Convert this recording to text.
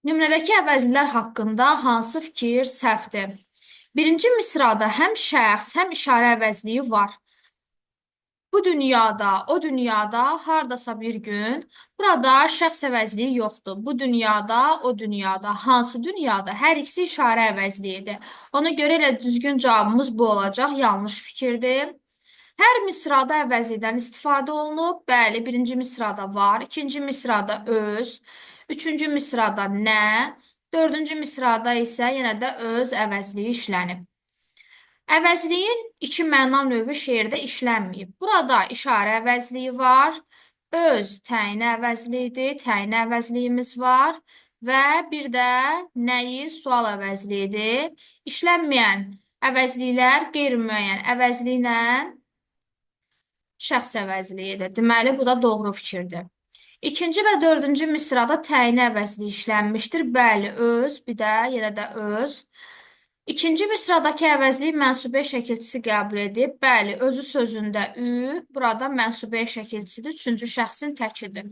Nümunədəki əvəzliklər haqqında hansı fikir səhvdir? Birinci misrada həm şəxs, həm işarə əvəzliyi var. Bu dünyada, o dünyada, hardasa bir gün. Burada şəxs əvəzliyi yoxdur. Bu dünyada, o dünyada, hansı dünyada? Hər ikisi işarə əvəzliyidir. Ona görə elə düzgün cavabımız bu olacaq. Yanlış fikirdir. Hər misrada əvəzlikdən istifadə olunub. Bəli, birinci misrada var, ikinci misrada öz, üçüncü misrada nə, dördüncü misrada isə yenə də öz əvəzliyi işlənib. Əvəzliyin iki məna növü şeirdə işlənməyib. Burada işarə əvəzliyi var, öz təyin əvəzliyidir, təyin əvəzliyimiz var və bir də nəyi sual əvəzliyidir. İşlənməyən əvəzliklər qeyri-müəyyən əvəzliklə şəxs əvəzliyidir. Deməli, bu da doğru fikirdir. İkinci və dördüncü misrada təyin əvəzliyi işlənmişdir. Bəli, öz, bir də yenə də öz. İkinci misradakı əvəzlik mənsubiyyə şəkilçisi qəbul edib. Bəli, özü sözündə ü, burada mənsubiyyə şəkilçisidir. Üçüncü şəxsin təkidir.